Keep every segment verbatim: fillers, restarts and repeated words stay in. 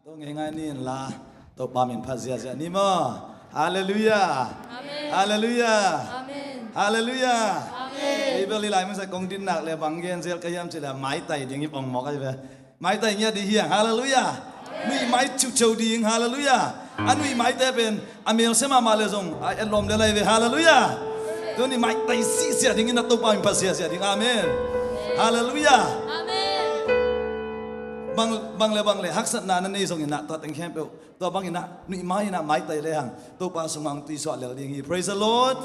Tua ngeingai ni in la, Topa min phat ziazia ni maw. Halleluiah. Amen. Halleluiah. Amen. Halleluiah. Amen. Ei bel i lai masa kong dinnak le bang gen zel ka hiam cih le maitai ding i pongmawk ahi ve. Maitai ngiat ding hiang. Halleluiah. Nuih mai ciuciu ding. Halleluiah. A nuih maite pen a melse mahmah le zong a etlawm le lai ve. Halleluiah. Tuni maitai sihsiah dingin a Topa min phat ziazia ding. Amen. Halleluiah. Amen. Bang, bang le bang le haksatna na nei zongin ah tua teng khempeuh tua bangin ah nuih mai in ah maitai le hang Topa sungah hong tuisuah lel ding hi. Praise the Lord.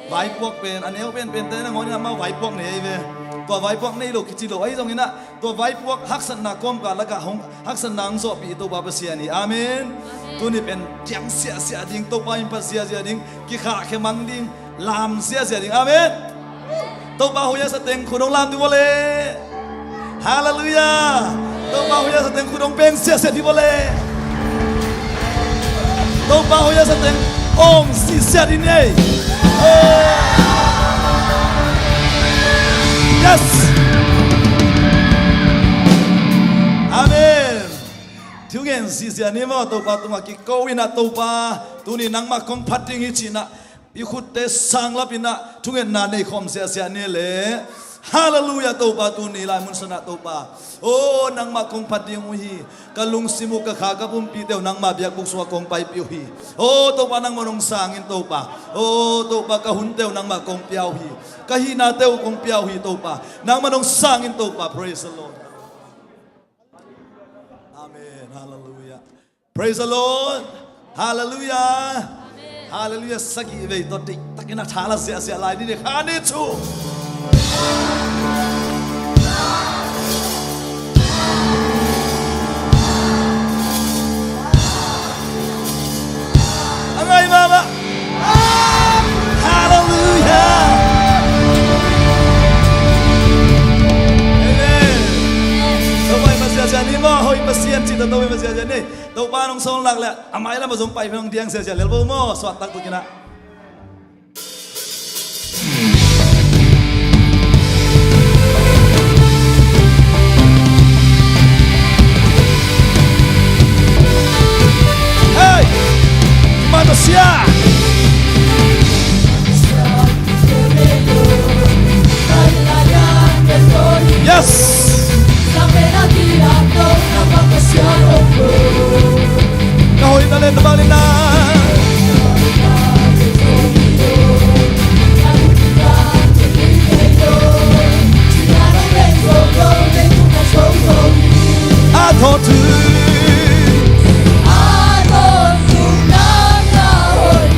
Vaipuak pen a neu penpente nangawn in ah amau vaipuak nei ahi ve. Tua vaipuak nei lo kici lo ahi zongin ah tua vaipuak haksatna kawmkal lakah hong haksatna hong zawhpih Topa Pasian hi. Amen. Tuni pen kiang siahsiah ding, Topa min phat ziazia ding, kikhahkhia mang ding, lam siasia ding. Amen. Topa hoih a sa teng khut hong lam dih vua le. Halleluiah. Topa hoih a sa teng khut hong peng siasia dih vua le. Topa hoih a sa teng ong sisia dih ni. Yes. Amen. Thungen sisia ni maw, Topa tungah kiko in ah Topa tuni nangmah kong phat ding hi cinah i khutte sanglap inah thungetna nei khawm siasia ni le. Halleluiah. Topa tuni lai mun sanah Topa, o nangmah kong phat ding uh hi. Ka lungsim uh, ka kha, ka pumpite uh nangmah biakbuk sungah kong paipih uh hi. O Topa nangmah nong sangin Topa, o Topa ka hunte uh nangmah kong pia uh hi. Ka hihnate uh kong pia uh hi Topa, nangmah nong sangin Topa. Praise the Lord. Amen. Halleluiah. Praise the Lord. Halleluiah. Halleluiah. Sagih vei tawh deihtakin a thala siasia lai ni dek ha ni cu. A ngai mahmah. Halleluiah. Amen. Topa in masiasia ni maw, hoih Pasian cih tawh Topa in masiasia ni. Topa nong sawl lak le a mailam a zong pai hong diang siasia lel bo maw, suaktak tukinah. Hey! Matasia! Yes! Ka hoih ta le ta bang le na. A thaw tu. A thaw tu na na hoih.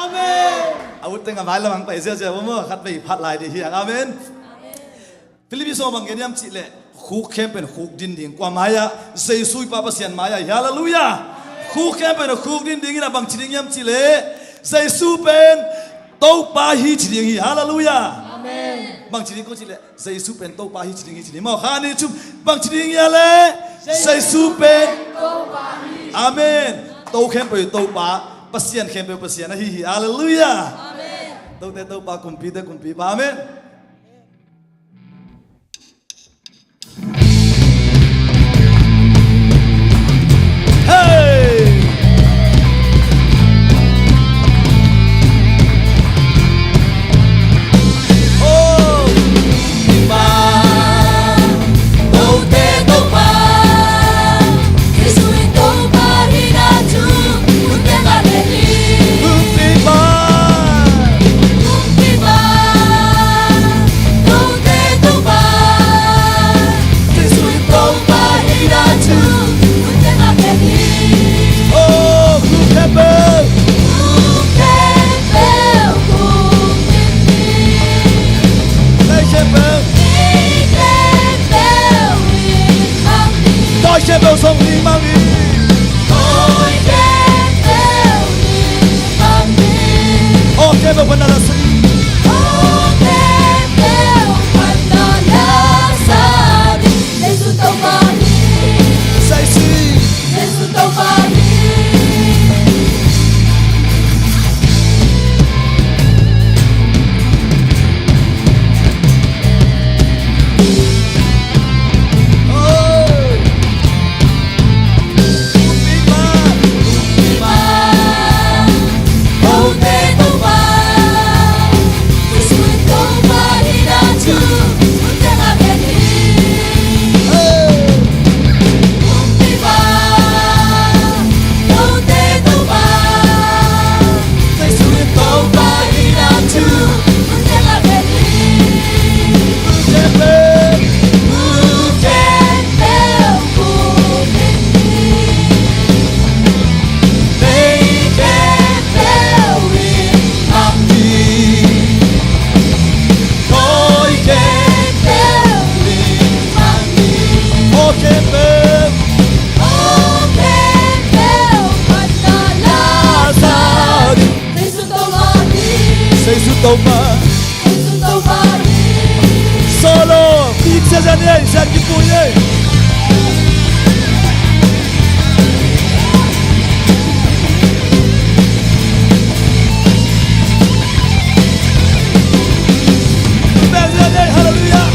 Amen. A utteng a vai lamang pai ziazia maw, khat vei phat lai dih hiang. Amen. Philippi sung bang gen hiam cih leh, khuk khempeuh in khuk din ding. Kua mai-ah? Jesu i Pa Pasian mai-ah hi. Halleluiah. Khuk khempeuh in khuk din ding in a bang ci ding hiam cih leh, Jesu pen Topa hi ci ding hi. Halleluiah. Amen. Bang ci ding ko cih leh, Jesu pen Topa hi ci ding hi ci ding maw. Kha ni cu bang ci ding hiam leh, Jesu pen Topa hi. Amen. To khempeuh Topa, Pasian khempeuh Pasian ahi hi. Halleluiah. Amen. Tote Topa, kumpite kumpipa. Amen. Hey! Oh! Tote Topa, Jesu in Topa hi na cu, hun te ma te ni. Kumpipa. Kumpipa, Tote Topa, Jesu in Topa hi na cu, hun te ma te ni. Oh, khuk khempeuh. Khuk khempeuh, khuk khempeuh. Lei khempeuh. Lei khempeuh in mang ni. Tawi khempeuh zong in mang ni. Tawi khempeuh in mang ni. Aw khempeuh pan na la sa ni. Aw khempeuh pan na la sa ni. Jesu Topa hi. Jesu. Jesu Topa hi. Jesu Topa. Jesu Topa hi. Solo, bik ziazia ni ei, Sian Kipui ei. Bik ziazia ni ei, halleluiah.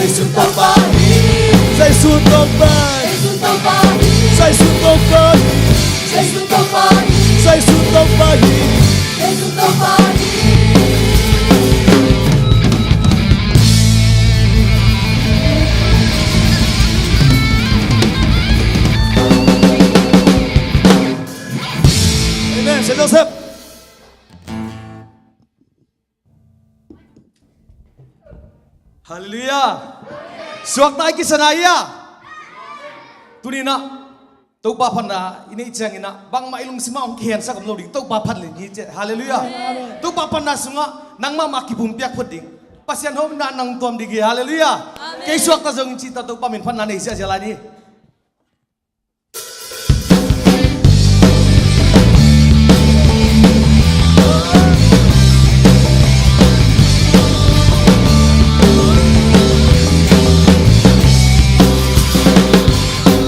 Jesu Topa hi. Jesu Topa hi. Jesu Topa hi. Jesu Topa hi. Jesu Topa hi. Jesu Topa hi. Jesu Topa hi. Amen. Sia Joseph. Halleluiah. Suakta i kisa nai a. Tuni-in ah Topa phatna i neih ciangin ah bangmah i lungsim ah hong kikhensak om lo ding. Topa phat leng hi ciah. Halleluiah. Amen. Topa phatna sungah nangmah mah kipumpiak phot ding. Pasian hong na nang tuam ding hi. Halleluiah. Amen. Kei suakta zong in cih ta, Topa min phatna nei ziahziah lai ni.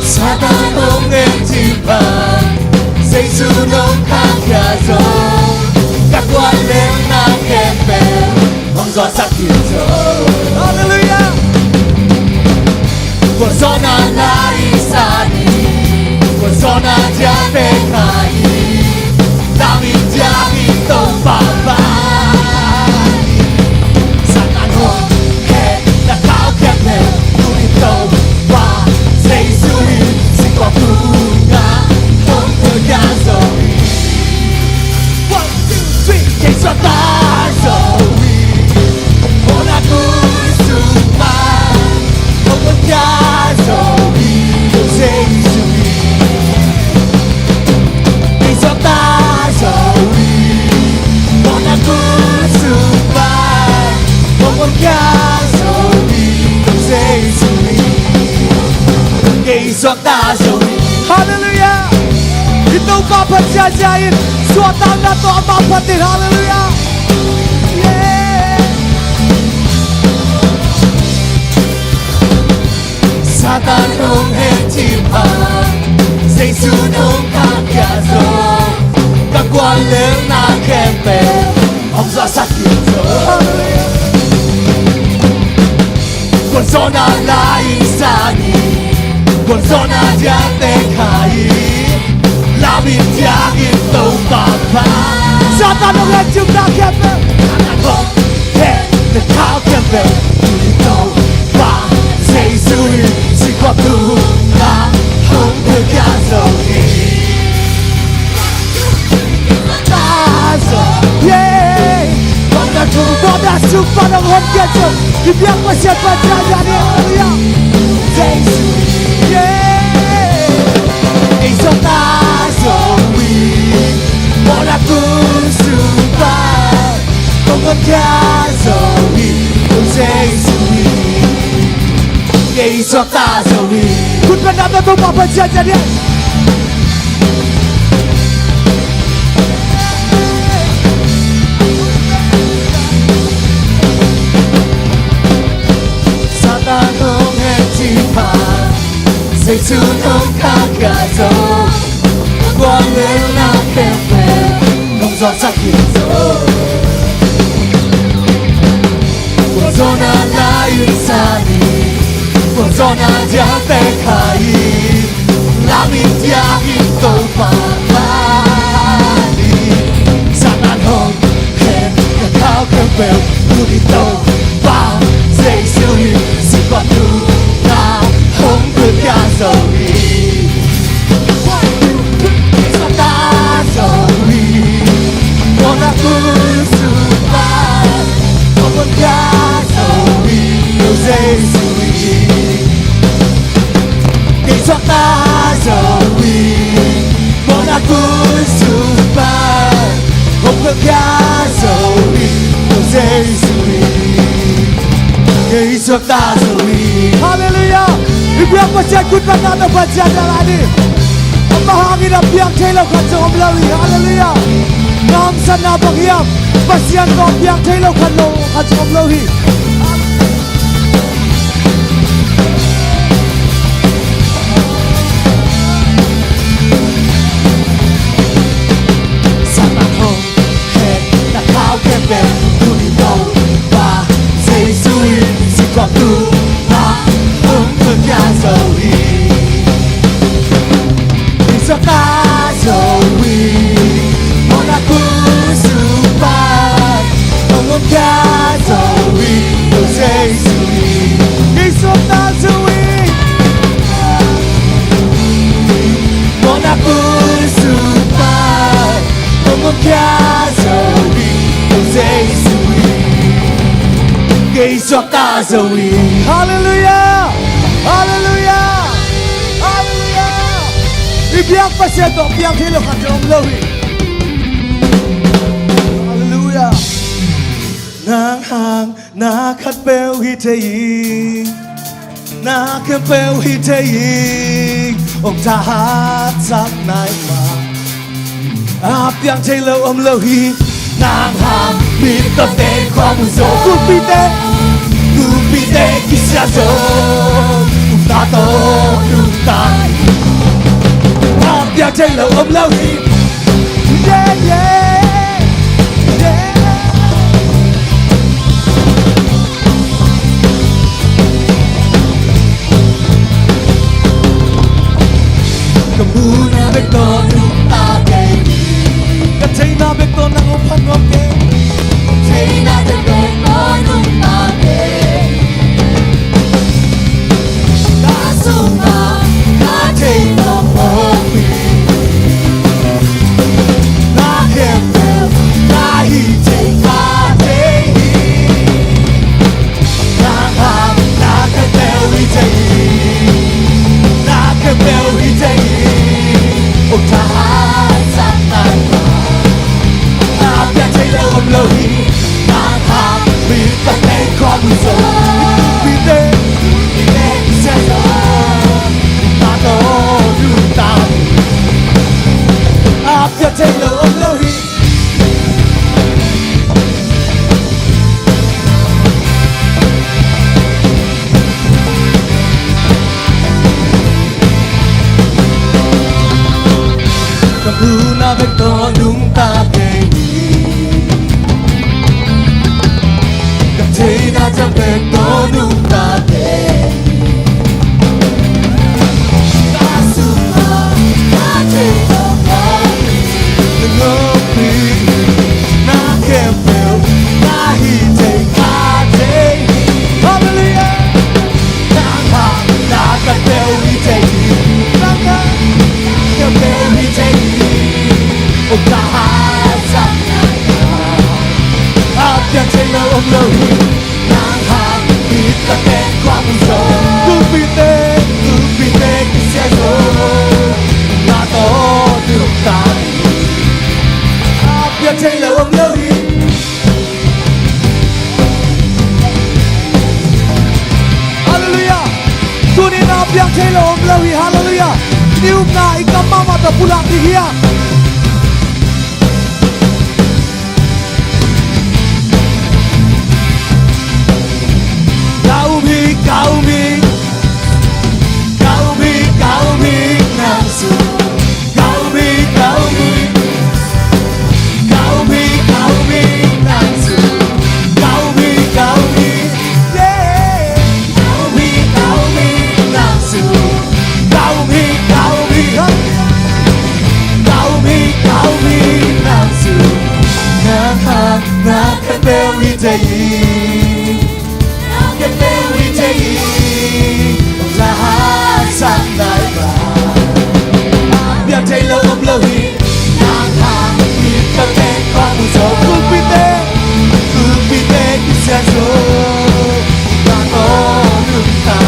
Satan hong en cih bang, Jesu nong khahkhia zong, ka guallelhna khempeuh hong zuaksak khin zo. Halleluiah. Gualzawhna la i san hi, gualzawhna diakte khai hi, lam in diak in Topa bang hi. Satan hong hehna khau khempeuh tuni Topa Jesu in singkhuak tungah hong khahkhia zo hi. One, two, three. Kei suakta zo hi. Mawhna krus sung pan hong khahkhia zo hi. Jesu hi. Kei suakta zo hi. Mawhna krus sung pan hong khahkhia zo hi. Jesu hi. Kei suakta zo hi. Halleluiah. I Topa phat ziahziah in, suahtakna tawh amah phat in. Halleluiah. Yeah. Satan hong hehcip a, Jesu nong khahkhia zong, ka guallelhna khempeuh hong zuaksak khin zo. Gualzawhna la i san hi, gualzawhna diakte khai hi, lam in diak in Topa bang hi. Satan hong hehcipna khempeuh, Satan hong hehna khau khempeuh tuni Topa Jesu in singkhuak tungah hong khahkhia zo hi. Suakta zo. Yeah. Mawhna krus, mawhna sung pan hong honkhia zo. I biak Pasian phat ziahziah ni. Halleluiah. Jesu. Yeah. Kei suakta zo hi. Mawhna krus sung pan hong honkhia zo hi. Jesu hi. Kei suakta zo hi. Khut beng na tawh Topa phat ziahziah ni. Satan hong hehcip a, Jesu nong khahkhia zong, ka guallelhna khempeuh hong zuaksak khin zo. Gualzawhna la i san hi, gualzawhna diakte khai hi, lam in diak in Topa bang hi. Satan hong hehna khau khempeuh tuni Topa Jesu in singkhuak tungah hong khahkhia zo hi. Kei suakta zo hi. Mawhna krus sung pan hong khahkhia zo hi. Jesu hi. Kei suakta zo hi. Mawhna krus sung pan hong khahkhia zo hi. Jesu hi. Kei suakta zo hi. Halleluiah. I biak Pasian khut beng na tawh phat ziahziah lai ni. Amah hangin a piang thei lo khat zong om lo hi. Halleluiah. Na haksatna bang hiam, Pasian tawh piang thei lo khat lo, khat zong om lo hi. Satan hong hehna khau khempeuh tuni Topa Jesu in singkhuak tungah hong khahkhia zo hi. Kei suakta zo hi. Mawhna krus sung pan hong khahkhia zo hi. Jesu hi. Kei suakta zo hi. Mawhna krus sung pan hong khahkhia zo hi. Jesu hi. Kei suakta zo hi. Halleluiah. Halleluiah. Halleluiah. I biak Pasian tawh piang thei lo khat zong om lo hi. Halleluiah. Nang hang na khat peuh hi thei ing, na khat peuh hi thei ing, ong thahatsak nai mah. A piang thei lo om lo hi. Nang hang mit tawh teng khua mu zaw. Kumpite, kumpite kisia zaw. Nungta tawh nungta. A piang thei lo om lo hi. Yeah, yeah, yeah. Ka muhna bek tawh nungta kei ni. Ka theihna bek tawh nang hong phat nuam kei. Ka theihna bek tawh nungta kei ni. Ka sungah ka thei nop om hi. Na khempeuh na hih thei kha thei hi. Na kha, na kha peuh hi thei hi. Na kha peuh hi thei hi. Oh, thahatsak nai mah. A piang thei lo om lo hi. Nang hang mit tawh teng khua mu zaw. Kumpite, kumpite kisia zaw. Nungta tawh nungta. A piang thei lo om lo hi. Ka muhna bek tawh nungta kei ni. Ka theihna ciang bek tawh nungta kei ni. Ka sungah ka thei nop om hi. Na ngawng hi. Na khempeuh na hih thei kha thei hi. Halleluiah. Nang hang na kha peuh hi thei hi. Nang hang na kha peuh hi thei hi. Oh, thahatsak nai mah. A piang thei lo om lo hi. Nang hang mit tawh teng khua mu zaw. Kumpite, kumpite kisia zaw. Nungta tawh nungta hi. A piang thei lo om lo hi. Halleluiah. Tuni-in a piang thei lo om lo hi. Halleluiah. I upna i kam mahmah tawh pulak ding hi hang. Ka um hi, ka um hi. Ka um hi, ka um hi, nang sung. Ka um hi, ka um hi. Ka um hi, ka um hi, nang sung. Ka um hi, ka um hi. Yeah. Ka um hi, ka um hi, nang sung. Ka um hi, ka um hi, ha. Ka um hi, ka um hi, nang sung. Nang hang na khat peuh hi thei hi. Na khat peuh hi thei hi. Thahatsak nai mah. A piang thei lo om lo hi. Nang hang mit tawh teng khua mu zaw. Kumpite, kumpite kisia zaw. Nungta tawh nungta.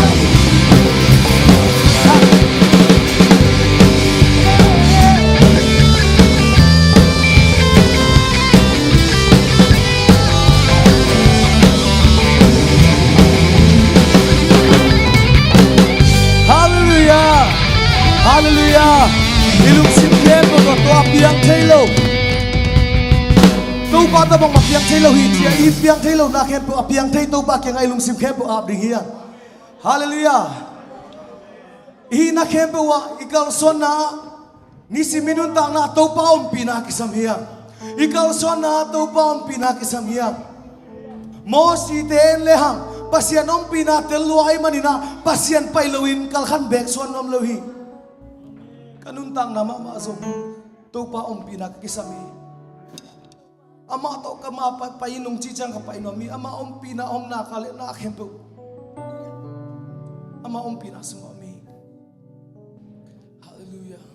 Halleluiah. Halleluiah. I lungsim khempeuh tawh, tua a piang thei lo. Topa tawh bangmah piang thei lo hi, ci-a i piang thei lo na khempeuh a piang thei Topa kiangah i lungsim khempeuh ap ding hi hang. Halleluiah. I hihna khempeuh ah, i kalsuanna ah, nisim i nuntakna ah Topa ompihna kisam hi hang. I kalsuanna ah Topa ompihna kisam hi hang. Mosite en lehang Pasian ompihna tel lua ahih manin ah Pasian pai loin kalkhan beek suan nuam lo hi. Ka nuntakna mahmah zong Topa ompihna ka kisam hi. Amah tawh ka ma pai, pai in nung cih ciang ka pai nuam hi. Amah ompihna, omna ka leh na khempeuh Amah ompihna sungah om hi. Halleluiah.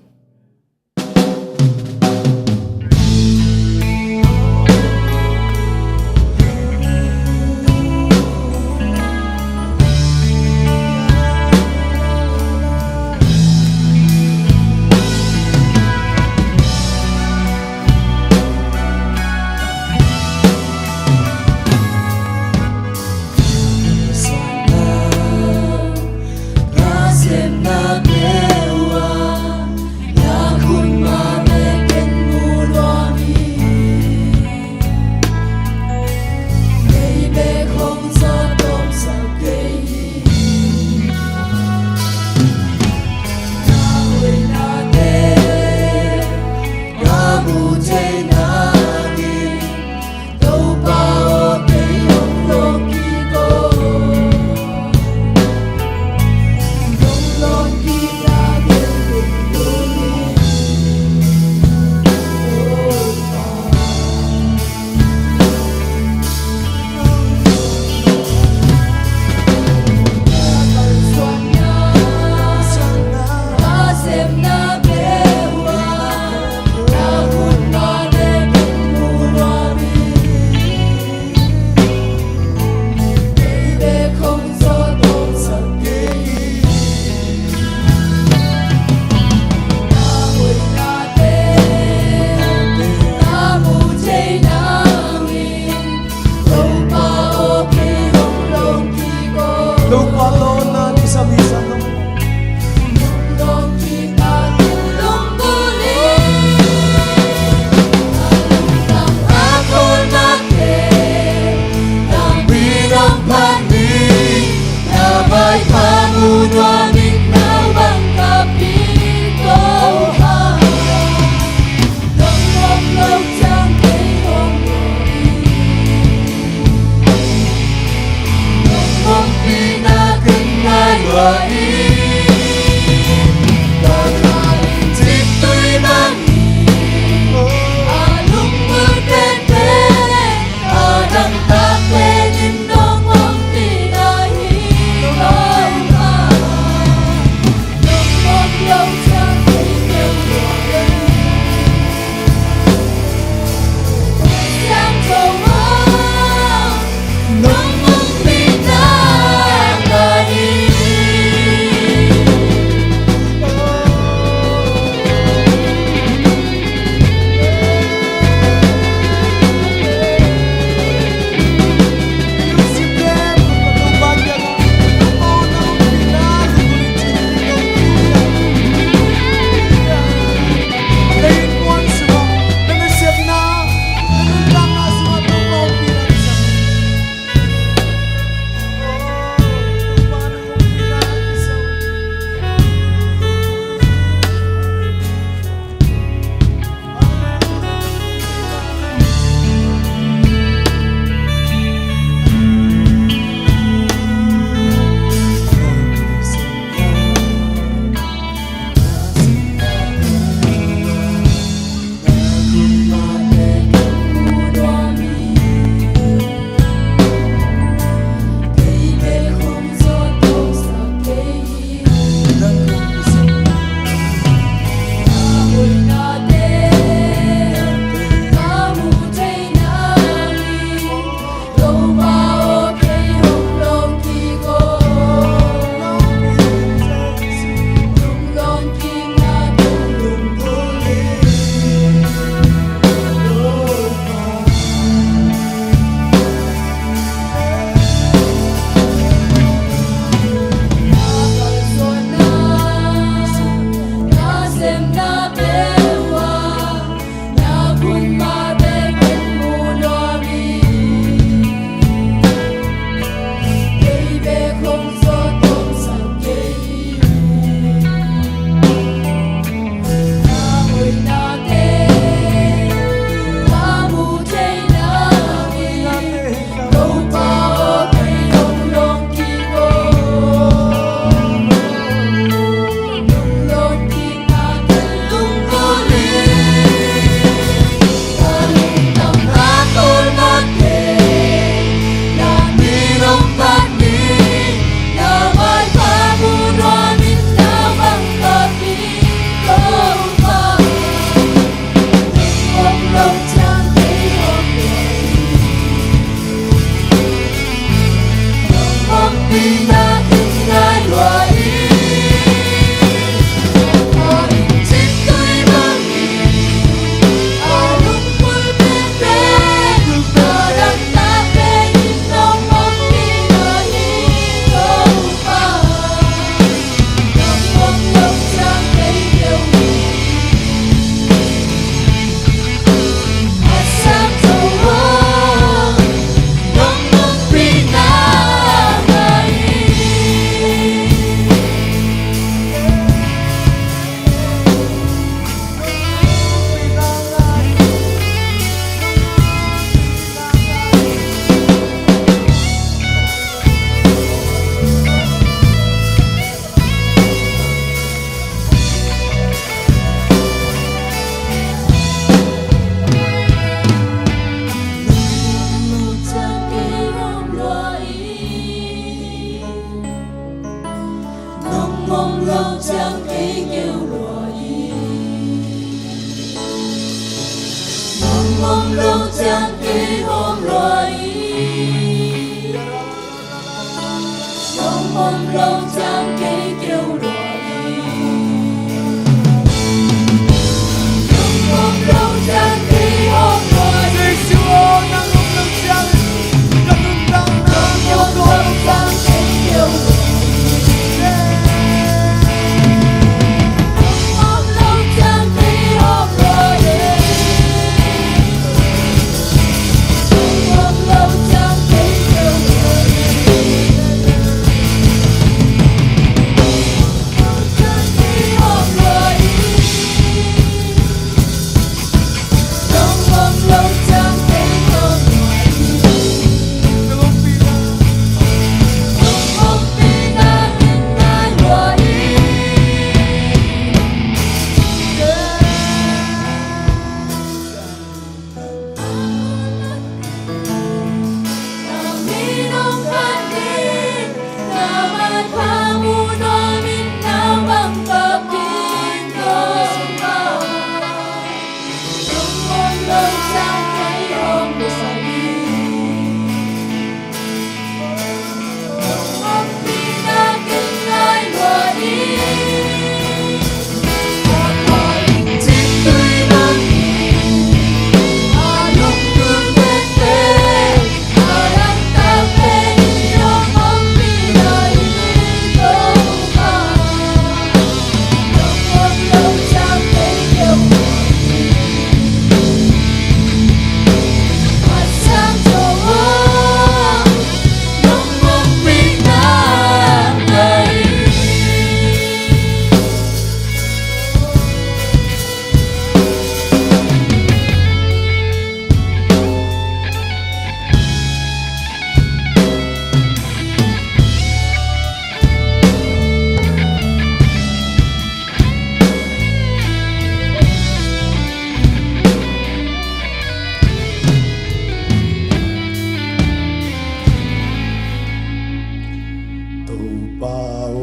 Topa aw,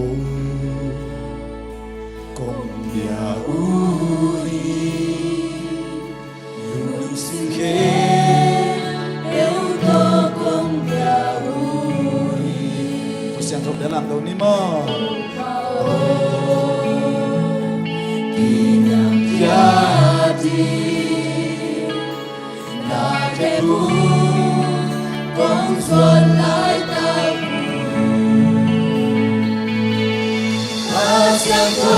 kong bia uh hi. Lungsim khempeuh tawh kong bia uh hi. Pasian tawh bia lamto ni maw. Kiniamkhiat in na khe uh kong zuan laitak uh. Kha Siangtho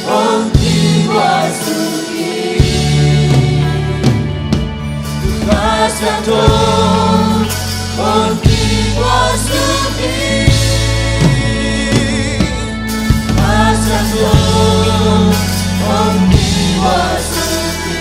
hong kigualsuk in. Kha Siangtho hong kigualsuk in. Kha Siangtho hong kigualsuk in.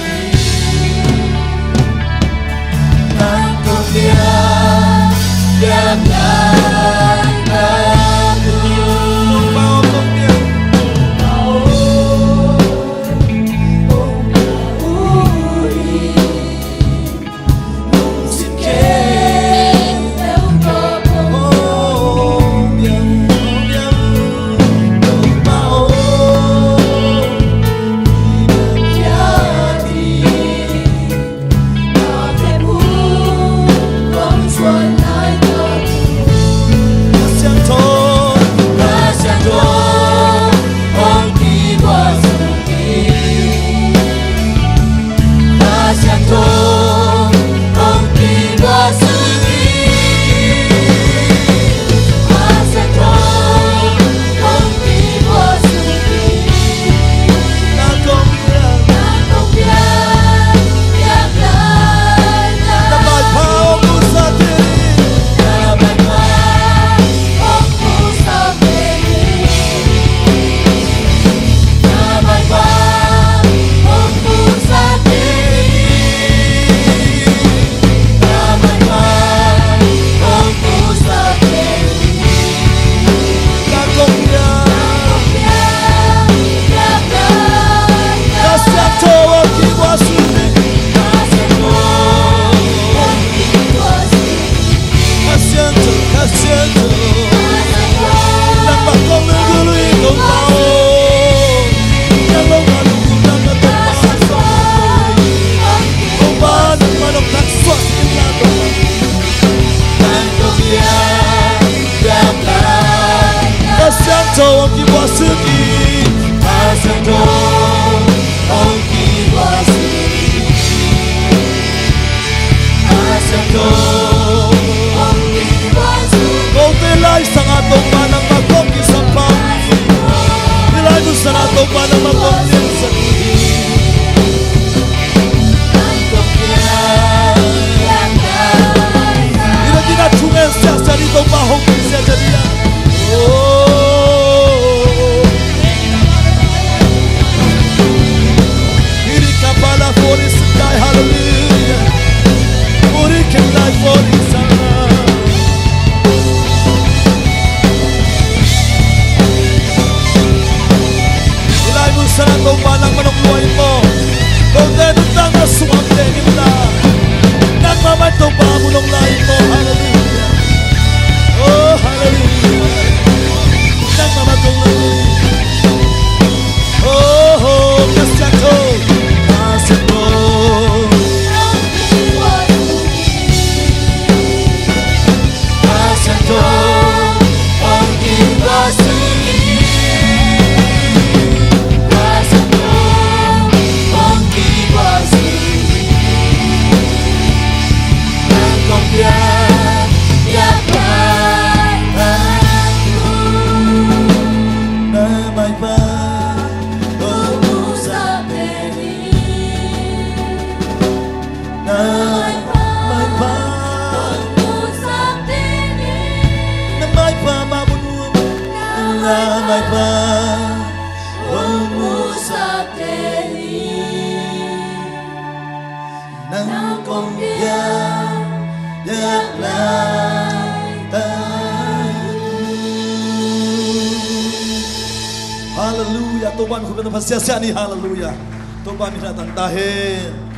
Topa nangmah kong nilhsak hi. Ina dina thungen siasia ni, Topa hong pia siasia ni. Oh. Iri kapala fori sekai, hallelujah. Uri kenai fori sana. Hih lai mun sangah Topa nangmah nong luah in maw. Kote nuntakna sungah teng in la, nangmah mah Topa mun nong la in maw. Hallelujah. Oh, hallelujah. Nangmah mah kong la in. Oh, oh, Pasian aw. Pasian aw. Na maipha mah mun uh, na maipha hong musak teh ni. Nang kong piak, piak lai. Hallelujah. Topa min khut beng tawh phat siasia ni. Hallelujah. Topa min tawh tang ta hen.